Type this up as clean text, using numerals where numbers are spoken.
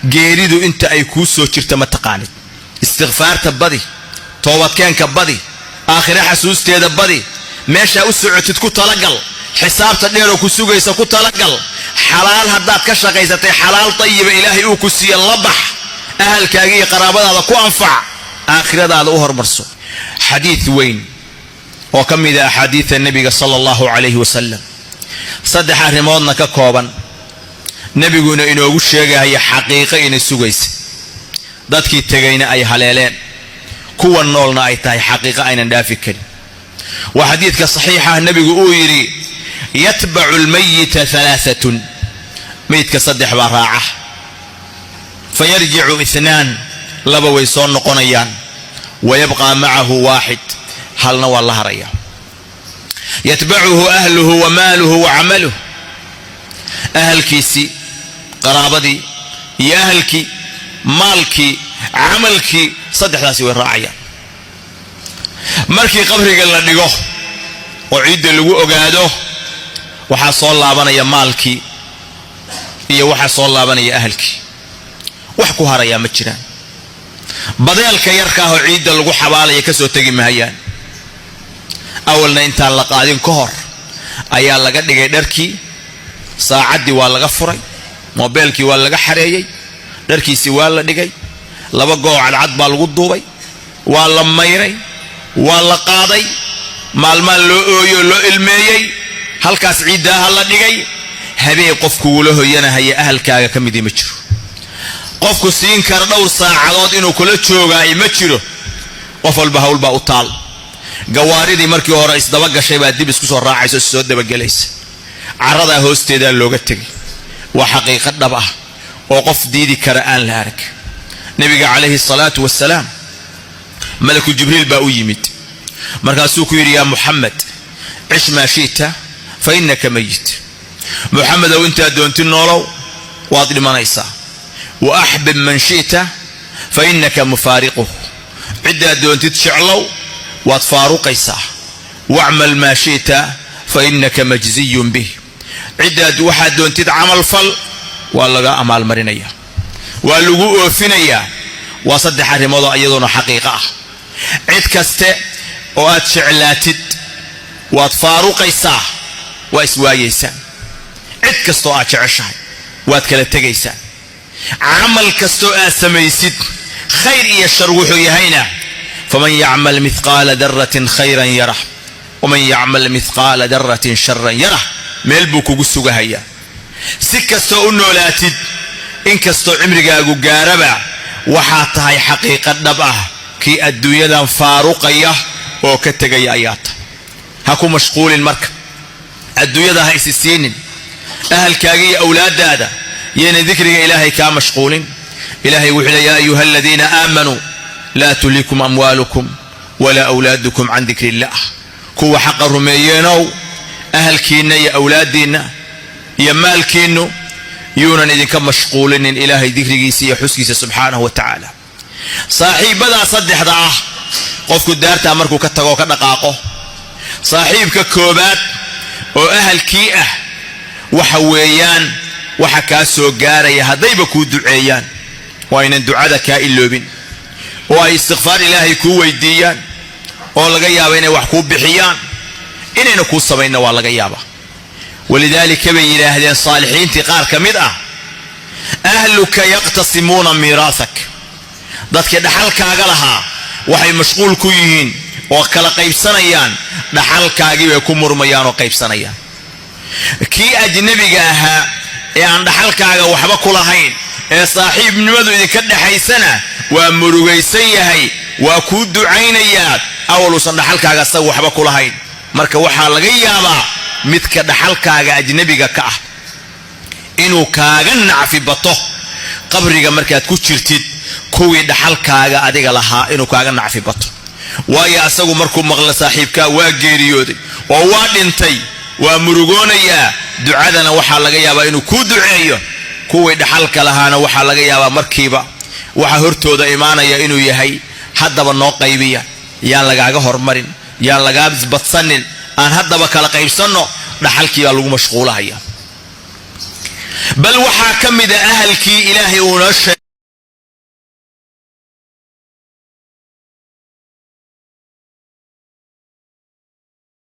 Geeridu inta ay kuu soo jirta ma taqaanid. Istikfaarta badi, toobadkeenka badi, aakhire xasuusteeda badi, meeshaa u socotid ku talagal, xisaabta dheeroo ku sugaysa ku talagal. Xalaal haddaad ka shaqaysatay, xalaal tayiba Ilaahay uu ku siiye la bax, ahalkaaga iyo qaraabadaada ku anfac, aakhiradaada u hormarso. Xadiid weyn oo ka mida axaadiida nebiga sala allahu calayhi wasalam, saddex arrimoodna ka kooban, nebiguna inoogu sheegaya xaqiiqo ina sugaysa, dadkii tegayna ay haleeleen, kuwa noolna ay tahay xaqiiqo aynan dhaafi karin. Waa xadiidka saxiixa. Nebigu uu yidhi: "Yatbacu almayita alaaatun", meydka saddex baa raaca. "Fayarjicu ithnaan", laba way soo noqonayaan. "Wayabqaa macahu waaxid", halna waa la haraya. "Yatbacuhu ahluhu wa maaluhu wa camaluh". Ahalkiisii, qaraabadii iyo ahalkii, maalkii, camalkii, saddexdaasi way raacayaan. Markii qabriga la dhigo oo ciidda lagu ogaado, waxaa soo laabanaya maalkii iyo waxaa soo laabanaya ahalkii. Wax ku harayaa ma jiraan. Badeelka yarka ah oo ciidda lagu xabaalaya ka soo tegi mahayaan. Awalna intaan la qaadin ka hor ayaa laga dhigay dharkii, saacaddii waa laga furay, moobeelkii waa laga xareeyey, dharkiisii waa la dhigay, laba goo cadcad baa lagu duubay, waa la mayray, waa la qaaday, maalmaan loo ooyo, loo ilmeeyey, halkaas ciiddaaha la dhigay. Habeen qofkuula hoyanahaya ahalkaaga ka midii ma jiro. Qofku siin kara dhowr saacadood inuu kula joogaay ma jiro. Qof walba hawl baa u taal. Gawaaridii markii hore isdaba gashay baa dib isku soo raacaysa o soo dabagelaysa. Carradaa hoosteedaa looga tegay. Waa xaqiiqo dhab ah oo qof diidi kara aan la arag. Nebiga calayhi salaatu wasalaam malaku Jibriil baa u yimid. Markaasuu ku yidhi: "Yaa Muxamed, cish maa shi'ta fa innaka mayit." Muxamedow, intaad doonti noolow, waad dhimanaysaa. "Wa axbib man shi'ta fa innaka mufaariquh." Ciddaad doontid jeclow, waad faaruqaysaa. "Wacmal maa shi'ta fa innaka majziyun bih." Ciddaad waxaad doontid camal fal, waa laga amaalmarinaya, waa lagu oofinayaa. Waa saddex arrimoodoo iyadoona xaqiiqo ah. Cid kaste oo aad jeclaatid waad faaruqaysaa, waa iswaayaysaa. Cid kastoo aad jeceshahay waad kala tegaysaa. Camal kastoo aad samaysid, khayr iyo shar wuxuu yahayna, "faman yacmal mithqaala daratin khayran yarah, waman yacmal mithqaala daratin sharan yarah", meel buu kugu sugahayaa. Si kastoo u noolaatid, in kastoo cimrigaagu gaaraba, waxaa tahay xaqiiqo dhab ah kii adduunyadan faaruqaya oo ka tegaya ayaa tahay. Ha ku mashquulin marka adduunyada, ha isi siinin. Ahalkaaga iyo awlaaddaada yayna dikriga Ilaahay kaa mashquulin. Ilaahay wuxuu le: "Yaa ayuha aladiina aamanuu, laa tulhikum amwaalukum walaa awlaadukum can dikri illah." Kuwa xaqa rumeeyeenow, ahalkiinna iyo awlaaddiinna iyo maalkiinnu yuunan idinka mashquulinin Ilaahay dikrigiisa iyo xuskiisa subxaanahu wa tacaala. Saaxiibbadaa saddexda ah, qofku daartaa markuu ka tago, ka dhaqaaqo, saaxiibka koobaad oo ahalkii ah waxa weeyaan waxa kaa soo gaaraya haddayba kuu duceeyaan, oo aynan ducada kaa iloobin, oo ay istikfaar Ilaahay kuu weydiiyaan, oo laga yaaba inay wax kuu bixiyaan, inayna kuu samaynna waa laga yaabaa. Walidaalika bay yidhaahdeen saalixiintii qaar ka mid ah: "Ahluka yaqtasimuuna miiraasak." Dadkii dhaxalkaaga lahaa waxay mashquul ku yihiin oo kala qaybsanayaan dhaxalkaagii bay ku murmayaan oo qaybsanayaan. Kii ajnabiga ahaa ee aan dhaxalkaaga waxba ku lahayn ee saaxiibnimadu idinka dhexaysana waa murugaysan yahay, waa kuu ducaynayaa, awaluusan dhaxalkaaga asaga waxba ku lahayn. Marka waxaa laga yaabaa midka dhaxalkaaga ajnabiga ka ah inuu kaaga nacfi bato qabriga markaad ku jirtid, kuwii dhaxalkaaga adiga lahaa inuu kaaga nacfi bato. Waayo, asagu markuu maqla saaxiibkaa waa geeriyooday oo waa dhintay, waa murugoonayaa, ducadana waxaa laga yaabaa inuu kuu duceeyo. Kuwii dhaxalka lahaana waxaa laga yaabaa markiiba waxaa hortooda imaanaya inuu yahay: "Haddaba noo qaybiya, yaan lagaaga hormarin, yaan lagaa badsanin, aan haddaba kala qaybsanno." Dhaxalkii baa lagu mashquulahaya. Bal waxaa ka mida ahalkii Ilaahay uunoo sheegay.